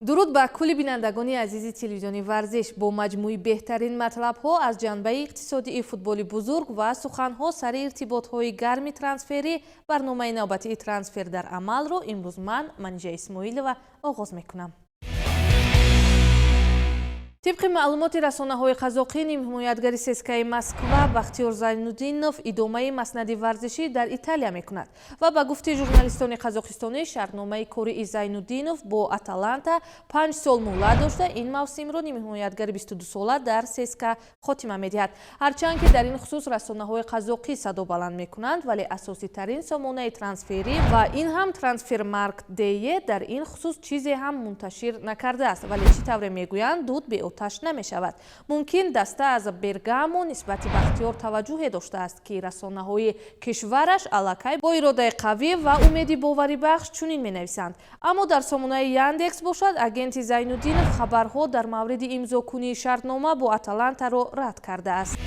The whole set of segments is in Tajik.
Дуруд ба кулли бинандагони азизи телевизиони «Варзиш». Бо маҷмӯи беҳтарин матлабҳо аз ҷанбаи иқтисодии футболи бузург ва суханҳо сари иртиботҳои гарми трансферӣ, барномаи навбатии «Трансфер дар амалро» имрӯз ман, Манижа Исмоилова, оғоз мекунам. Тибқи маълумоти расонаҳои қазоқӣ, нимҳимоятгари ЦСКАи Москва Бахтиёр Зайнуддинов идомаи маснади варзишӣ дар Италия мекунад ва ба гуфти журналистони қазоқистонӣ, шартномаи кории Зайнуддинов бо «Аталанта» 5 сол муҳлат дошта, ин мавсимро нимҳимоятгари 22сола дар ЦСКА хотима медиҳад. Ҳарчанд ки дар ин хусус расонаҳои қазоқӣ садо баланд мекунанд, вале асоситарин сомонаи трансферӣ ва ин ҳам Трансфермаркт де дар ин хусус чизе ҳам мунташир накардааст. Вале чӣ тавре мегӯянд, дуд беоташ намешавад. Мумкин, даста аз Бергамо нисбати Бахтиёр таваҷҷӯҳе доштааст, ки расонаҳои кишвараш аллакай бо иродаи қавӣ ва умеди боварибахш чунин менависанд. Аммо дар сомонаи Яндекс бошад, агенти Зайнуддинов хабарҳо дар мавриди имзокунии шартнома бо «Аталантаро» рад кардааст.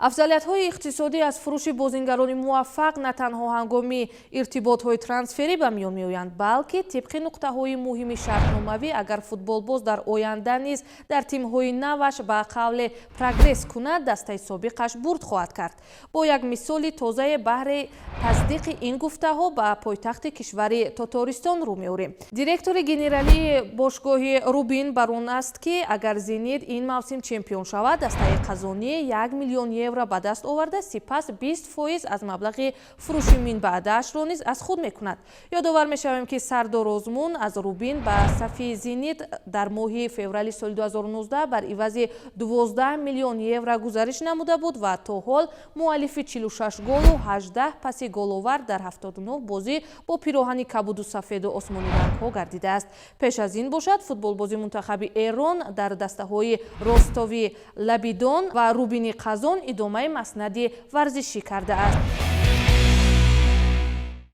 Афзалиятҳои иқтисодӣ аз фурӯши бозингарони муваффақ на танҳо ҳангоми иртиботҳои трансферӣ ба миён меоянд, балки тибқи нуқтаҳои муҳими шартномавӣ, агар футболбоз дар оянда низ дар тимҳои наваш ба қавле прогресс кунад, дастаи собиқаш бурд хоҳад кард. Бо як мисоли тозае баҳри тасдиқи ин гуфтаҳо ба пойтахти кишвари Тотористон рӯ меорем. Директори генералии бошгоҳи «Рубин» бар он аст, ки агар «Зенит» ин мавсим чемпион шавад, дастаи қазонӣ 1 миллион евро ба даст оварда, сипас 20% аз маблағи фурӯши минбаъдаашро низ аз худ мекунад. Ёдовар мешавем, ки Сардор Озмун аз «Рубин» ба сафи «Зенит» дар моҳи феврали соли 2019 бар ивази 12 миллион евро гузариш намуда буд ва то ҳол муаллифи 46 голу 18 паси головар дар 79 бозӣ бо пироҳани кабуду сафеду осмонирангҳо гардидааст. Пеш аз ин бошад, футболбози мунтахаби Эрон дар дастаҳои Ростови лаби Дон ва «Рубини Қазон» идомаи маснади варзишӣ кардааст.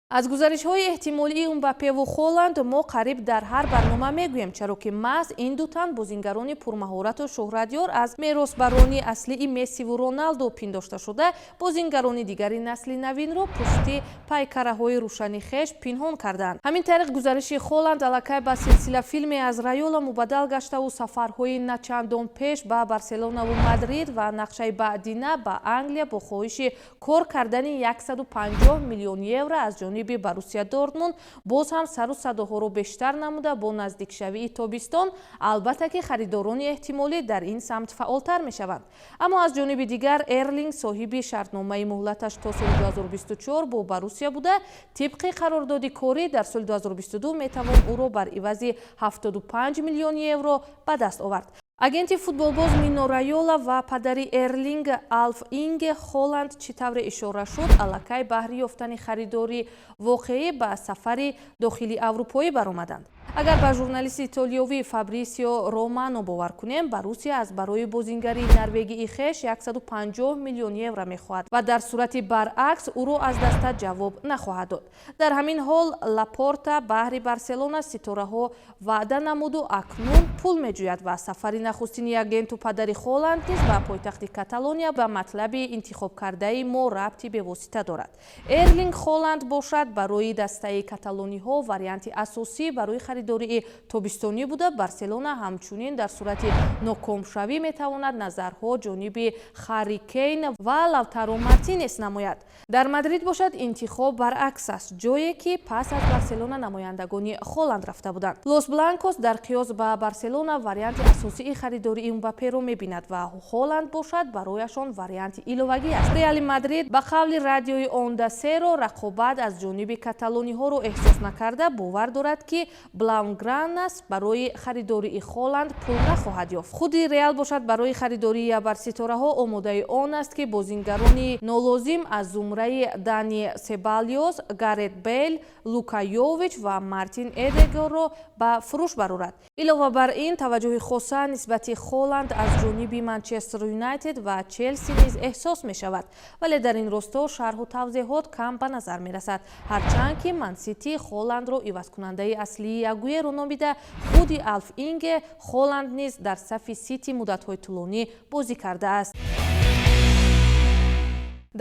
Аз гузаришҳои эҳтимолии Мбаппеву Холанд мо қариб дар ҳар барнома мегӯем, чаро ки маҳз ин ду тан бозингарони пурмаҳорату шӯҳратёр аз меросбарони аслии Мессиву Роналдо пиндошта шуда, бозингарони дигари насли навинро пушти пайкараҳои рӯшани хеш пинҳон карданд. Ҳамин тариқ, гузариши Холанд аллакай ба силсила филме аз Райола мубаддал гаштаву сафарҳои начандон пеш ба Барселонаву Мадрид ва нақшаи баъдина ба Англия бо хоҳиши кор кардани 150 миллион евро аз ҷониби Боруссия Дортмунд боз ҳам сару садоҳоро бештар намуда, бо наздикшавии тобистон, албатта, ки харидорони эҳтимолӣ дар ин самт фаъолтар мешаванд. Аммо аз ҷониби дигар, Эрлинг соҳиби шартномаи муҳлаташ то соли 2024 бо Боруссия буда, тибқи қарордоди корӣ дар соли 2022 метавон ӯро бар ивази 75 миллион евро ба даст овард. Агенти футболбоз Мино Райола ва падари Эрлинг, Алф Инге Холанд, чӣ тавре ишора шуд, аллакай баҳри ёфтани харидори воқеӣ ба сафари дохили аврупоӣ баромаданд. Агар ба журналисти итолиёвӣ Фабрисио Романо бовар кунем, Боруссия аз барои бозингарии норвегии хеш 150 миллион евро мехоҳад ва дар сурати баръакс ӯро аз даста ҷавоб нахоҳад дод. Дар ҳамин ҳол, Лапорта баҳри Барселона ситораҳо ваъда намуду акнун пул меҷӯяд ва сафари нахустини агенту падари Холанд низ ба пойтахти Каталония ба матлаби интихобкардаи мо рабти бевосита дорад. Эрлинг Холанд бошад, барои дастаи каталониҳо варианти асосӣ барои харидории тобистонӣ буда, Барселона ҳамчунин дар сурати нокомшавӣ метавонад назарҳо ҷониби Харри Кейн ва Лаутаро Мартинес намояд. Дар Мадрид бошад, интихоб баръакс аст, ҷое ки пас аз Барселона намояндагони Холанд рафта буданд. Лос Бланкос дар қиёс ба Барселона варианти асосии харидории Мбапперо мебинад ва Холанд бошад, барояшон варианти иловагӣ аст. Реали Мадрид, ба қавли радиои Онда Серо, рақобат аз ҷониби каталониҳоро эҳсос накарда, бовар дорад, ки Блаугранас барои харидории Холанд пул нахоҳад ёфт. Худи Реал бошад, барои харидории абарситораҳо омодаи он аст, ки бозингарони нолозим аз зумраи Дани Себалиос, Гарет Бейл, Лука Йович ва Мартин Эдегорро ба фурӯш барорад. Илова бар ин, таваҷҷӯҳи хоса нисбати Холанд аз ҷониби Манчестер Юнайтед ва Челси низ эҳсос мешавад, вале дар ин росто шарҳу тавзеҳот кам ба назар мерасад. Ҳарчанд ки Мансити Холандро ивазкунандаи аслии Агуеро номида, худи Алф Инге Холанд низ дар сафи Сити муддатҳои тӯлонӣ бозӣ кардааст.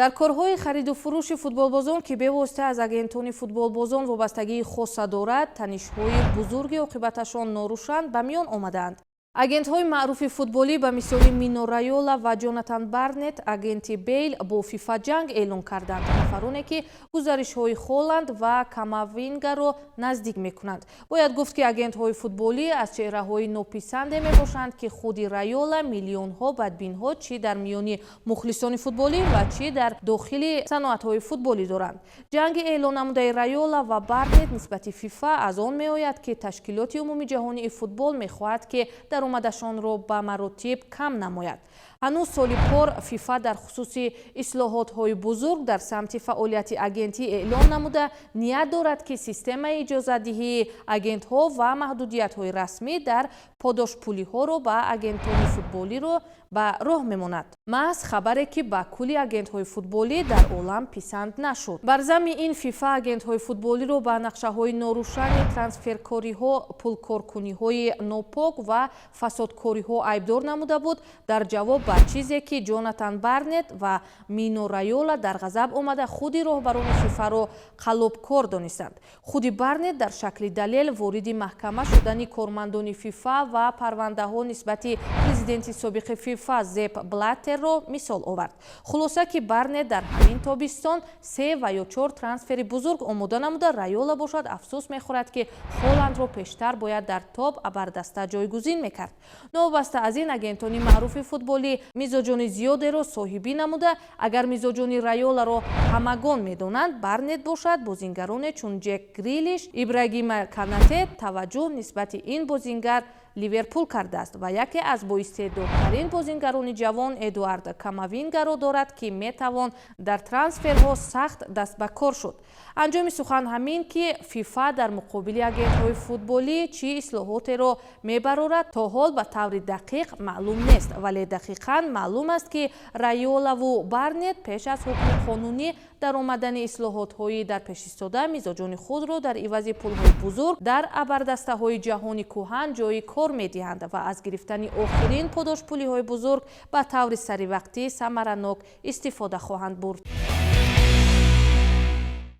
Дар корҳои хариду фурӯши футболбозон, ки бевосита аз агентони футболбозон вобастагии хоса дорад, танишҳои бузурги оқибаташон норӯшан ба миён омадаанд. Агентҳои маъруфи футболӣ ба мисоли Мино Райола ва Ҷонатан Барнет, агенти Бейл, бо ФИФА ҷанг эълон карданд, нафароне ки гузаришҳои Холанд ва Камавингаро наздик мекунанд. Бояд гуфт, ки агентҳои футболӣ аз чеҳраҳои нописанде мебошанд, ки худи Райола миллионҳо бадбинҳо чӣ дар миёни мухлисони футболӣ ва чӣ дар дохили саноатҳои футболӣ доранд. Ҷанги эълон намудаи Райола ва Барнет нисбати ФИФА аз он меояд, ки ташкилоти умумиҷаҳонии футбол мехоҳад, ки даромадашонро ба маротиб кам намояд. Ҳанӯз соли пор ФИФА дар хусуси ислоҳотҳои бузург дар самти фаъолияти агентӣ эълон намуда, ният дорад, ки системаи иҷозатдиҳии агентҳо ва маҳдудиятҳои расмӣ дар подошпулиҳоро ба агентони футболиро ба роҳ мемонад. Маҳз хабаре, ки ба кулли агентҳои футболӣ дар олам писанд нашуд. Бар замми ин ФИФА агентҳои футболиро ба нақшаҳои норӯшани трансферкориҳо, пулкоркуниҳои нопок ва фасодкориҳо айбдор намуда буд. Дар ҷавоб ба чизе, ки Ҷонатан Барнет ва Мино Райола дар ғазаб омада, худи роҳбарони ФИФАро қаллобкор донистанд. Худи Барнет дар шакли далел вориди маҳкама шудани кормандони ФИФА ва парвандаҳо нисбати президенти собиқи ФИФА Зеп Блаттерро мисол овард. Хулоса, ки Барнет дар ҳамин тобистон се ва ё чор трансфери бузург омода намуда, Райола бошад, афсӯс мехӯрад, ки Холандро пештар бояд дар топ абардаста ҷойгузин мекард. Новобаста аз ин, агентони маъруфи футболӣ мизоҷони зиёдеро соҳибӣ намуда, агар мизоҷони Райоларо ҳамагон медонанд, Барнет бошад, бозингароне чун Ҷек Грилиш, Ибрагима Канате таваҷҷӯҳ нисбати ин бозингар Ливерпул кардааст ва яке аз боистеъдодтарин бозингарони ҷавон Эдуард Камавингаро дорад, ки метавон дар трансферҳо сахт даст ба кор шуд. Анҷоми сухан ҳамин, ки ФИФА дар муқобили агентҳои футболӣ чӣ ислоҳотеро мебарорад, то ҳол ба таври дақиқ маълум нест, вале дақиқан маълум аст, ки Райолаву Барнет пеш аз ҳукми қонунӣ дар омадани ислоҳотҳои дар пешистода мизоҷони худро дар ивази пулҳои бузург дар абардастаҳои ҷаҳони кӯҳан ҷойи кор медиҳанд ва аз гирифтани охирин подошпулиҳои бузург ба таври саривақтӣ самаранок истифода хоҳанд бурд.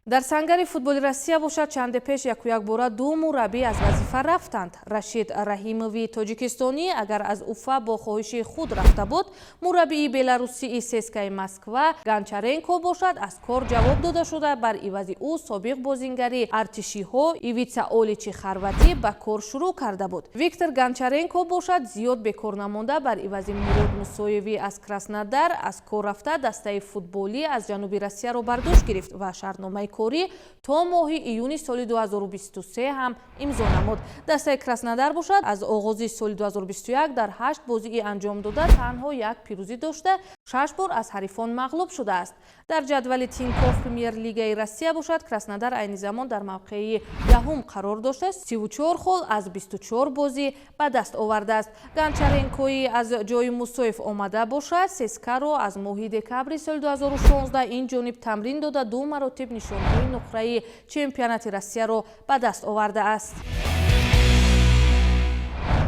Дар сангари футболи Россия бошад, чанде пеш якуякбора ду мураббӣ аз вазифа рафтанд. Рашид Раҳимови тоҷикистонӣ агар аз Уфа бо хоҳиши худ рафта буд, мураббии беларусии ЦСКАи Москва Ганчаренко бошад, аз кор ҷавоб дода шуда, бар ивази ӯ собиқ бозингари артишиҳо Ивица Оличи хорватӣ ба кор шурӯъ карда буд. Виктор Ганчаренко бошад, зиёд бекор намонда, бар ивази Мурод Мусоеви аз Краснодар аз кор рафта, дастаи футболӣ аз ҷануби Россияро бар дӯш гирифт ва шартномаи корӣ то моҳи июни соли 2023 ҳам имзо намуд. Дастаи Краснодар бошад, аз оғози соли 2021 дар ҳашт бозии анҷом дода танҳо як пирӯзӣ дошта, шаш бор аз ҳарифон мағлуб шудааст. Дар ҷадвали Тинькофф Премьер-лигаи Россия бошад, Краснодар айни замон дар мавқеи 10-ум қарор дошта, 34 хол аз 24 бозӣ ба даст овардааст. Ганчаренкои аз ҷои Мусоев омада бошад, ЦСКАро аз моҳи декабри соли 2016 ин ҷониб тамрин дода, ду маротиб нишонҳои нуқраи чемпионати Россияро ба даст овардааст.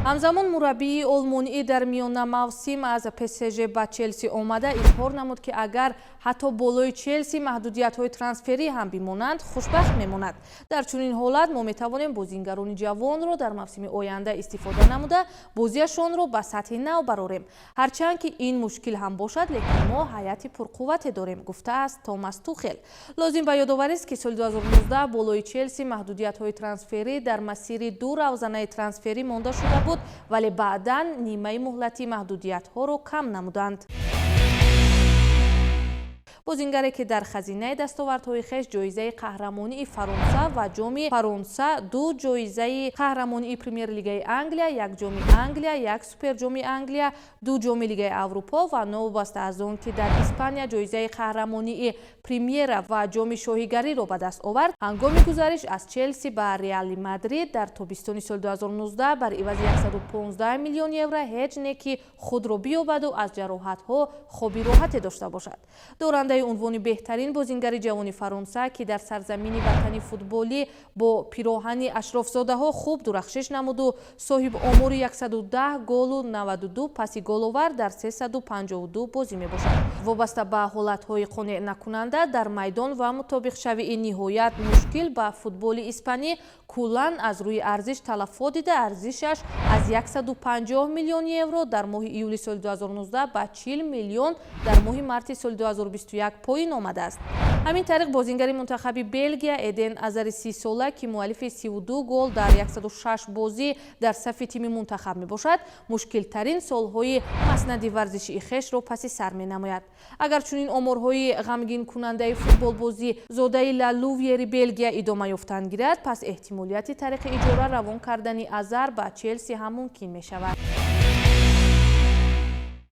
Ҳамзамон мураббии олмонӣ дар миёна мавсим аз ПСЖ ба Челси омада изҳор намуд, ки агар ҳатто болои Челси маҳдудиятҳои трансферӣ ҳам бимонанд, хушбахт мемонад. Дар чунин ҳолат мо метавонем бозингарони ҷавонро дар мавсими оянда истифода намуда, бозиашонро ба сатҳи нав барорем. Ҳарчанд ки ин мушкил ҳам бошад, лекин мо ҳайати пурқуввате дорем, гуфтааст Томас Тухел. Лозим ба ёдоварист, ки соли 2019 болои Челси маҳдудиятҳои трансферӣ дар масири ду равзанаи трансферӣ монда шуда буд, вале баъдан нимаи муҳлати маҳдудиятҳоро кам намуданд. Бозингаре, ки дар хазинаи дастовардҳои хеш ҷоизаи қаҳрамонии Фаронса ва Ҷоми Фаронса, ду ҷоизаи қаҳрамонии Премер-лигаи Англия, як Ҷоми Англия, як Суперҷоми Англия, ду Ҷоми Лигаи Аврупо ва новобаста аз он ки дар Испания ҷоизаи қаҳрамонии Примера ва Ҷоми Шоҳигариро ба даст овард, ҳангоми гузариш аз Челси ба Реали Мадрид дар тобистони соли 2019 бар ивази 115 миллион евро ҳеҷ не ки худро биёбаду аз ҷароҳатҳо хоби роҳате дошта бошад. Дорандаи Соҳибкунандаи унвони беҳтарин бозингари ҷавони Фаронса, ки дар сарзамини ватани футболӣ бо пироҳани ашрофзодаҳо хуб дурахшиш намуду соҳиб омори 110 голу 92 паси головар дар 352 бозӣ мебошад. Вобаста ба ҳолатҳои қонеънакунанда дар майдон ва мутобиқшавии ниҳоят мушкил ба футболи испанӣ, куллан аз рӯи арзиш талафот дида, арзишаш аз 150 миллион евро дар моҳи июли соли 2019 ба 40 миллион дар моҳи марти соли 2021 поин омадааст. Ҳамин тариқ, бозингари мунтахаби Белгия Эден Азари 30-сола, ки муаллифи 32 гол дар 106 бозӣ дар сафи тими мунтахаб мебошад, мушкилтарин солҳои маснади варзишии хешро паси сар менамояд. Агар чунин оморҳои ғамгинкунандаи футболбозӣ зодаи Ла Лувьери Белгия идома ёфтан гирад, пас эҳтимолияти тариқи иҷора равон кардани Азар ба Челси ҳам мумкин мешавад.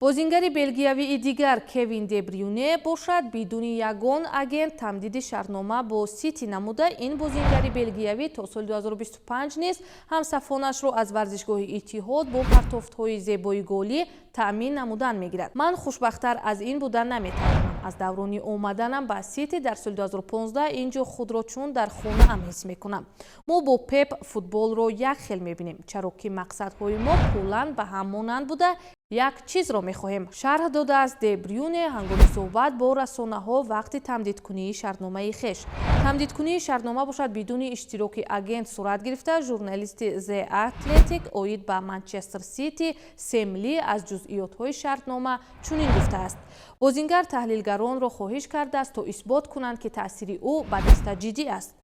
Бозингари белгиявии дигар Кевин Дебрюне бошад, бидуни ягон агент тамдиди шартнома бо Сити намуда, ин бозингари белгиявӣ то соли 2025 низ ҳамсафонашро аз варзишгоҳи Иттиҳод бо партофтҳои зебои голӣ таъмин намудан мегирад. «Ман хушбахттар аз ин буда наметавонам. Аз даврони омаданам ба Сити дар соли 2015 ин ҷо худро чун дар хонаам ҳис мекунам. Мо бо Пеп футболро як хел мебинем, чаро ки мақсадҳои мо куллан ба ҳам монанд буда, як чизро мехоҳем», шарҳ додааст Де Брюне ҳангоми суҳбат бо расонаҳо вақти тамдидкунии шартномаи хеш. Тамдидкунии шартнома бошад, бидуни иштироки агент сурат гирифта. Журналисти The Athletic оид ба Манчестер Сити Сем Ли аз ҷузъиётҳои шартнома чунин гуфтааст: бозингар таҳлилгаронро хоҳиш кардааст, то исбот кунанд, ки таъсири ӯ ба даста ҷиддӣ аст.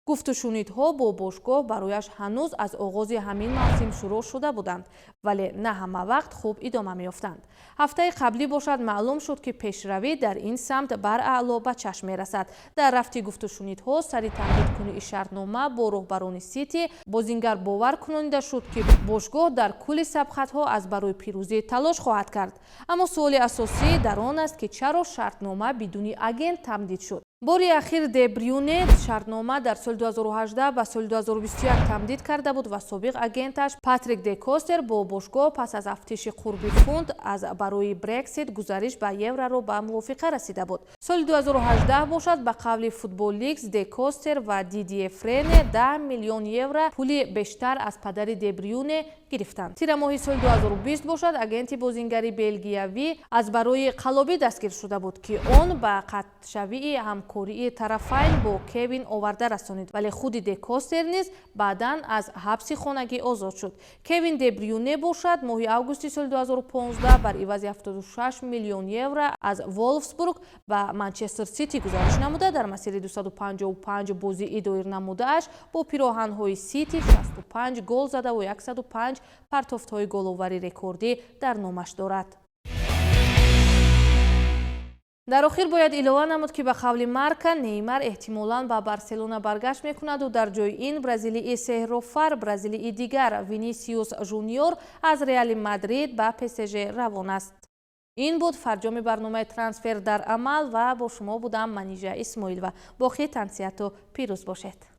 Гуфтушунидҳо бо бошгоҳ барояш ҳанӯз аз оғози ҳамин мавсим шурӯъ шуда буданд, вале на ҳама вақт хуб идома меёфтанд. Ҳафтаи қаблӣ бошад, маълум шуд, ки пешравӣ дар ин самт бараъло ба чашм мерасад. Дар рафти гуфтушунидҳо сари тамдидкунии шартнома бо роҳбарони Сити бозингар бовар кунонида шуд, ки бошгоҳ дар кулли сабқатҳо аз барои пирӯзӣ талош хоҳад кард. Аммо суоли асосӣ дар он аст, ки чаро шартнома бидуни агент тамдид шуд? Бори ахир Де Брюне шартнома дар соли 2018 ба соли 2021 тамдид карда буд ва собиқ агенташ Патрик де Костер бо бошгоҳ пас аз афтиши қурби фунт аз барои Брексит гузариш ба евроро ба мувофиқа расида буд. Соли 2018 бошад, ба қавли Футбол Ликс, де Костер ва Дидие Френе 10 миллион евро пули бештар аз падари Де Брюне гирифтанд. Тирамоҳи соли 2020 бошад, агенти бозингари белгиявӣ аз барои қаллобӣ дастгир шуда буд, ки он ба қатъшавии ҳамкории тарафайн бо Кевин оварда расонид, вале худи де Костер низ баъдан аз ҳабси хонагӣ озод шуд. Кевин Де Брюне бошад, моҳи августи соли 2015 бар ивази 76 миллион евро аз Волфсбург ба Манчестер Сити гузариш намуда, дар масири 255 бозии доир намудааш бо пироҳанҳои Сити 65 гол задаву 105 партофтҳои головари рекордӣ дар номаш дорад. Дар охир бояд илова намуд, ки ба қавли Марка, Неймар эҳтимолан ба Барселона баргашт мекунаду дар ҷои ин бразилии сеҳрофар бразилии дигар Винисиус Жуниор аз Реали Мадрид ба ПСЖ равон аст. Ин буд фарҷоми барномаи «Трансфер дар амал» ва бо шумо будам Манижа Исмоилова. Боқӣ тансиҳату пирӯз бошед.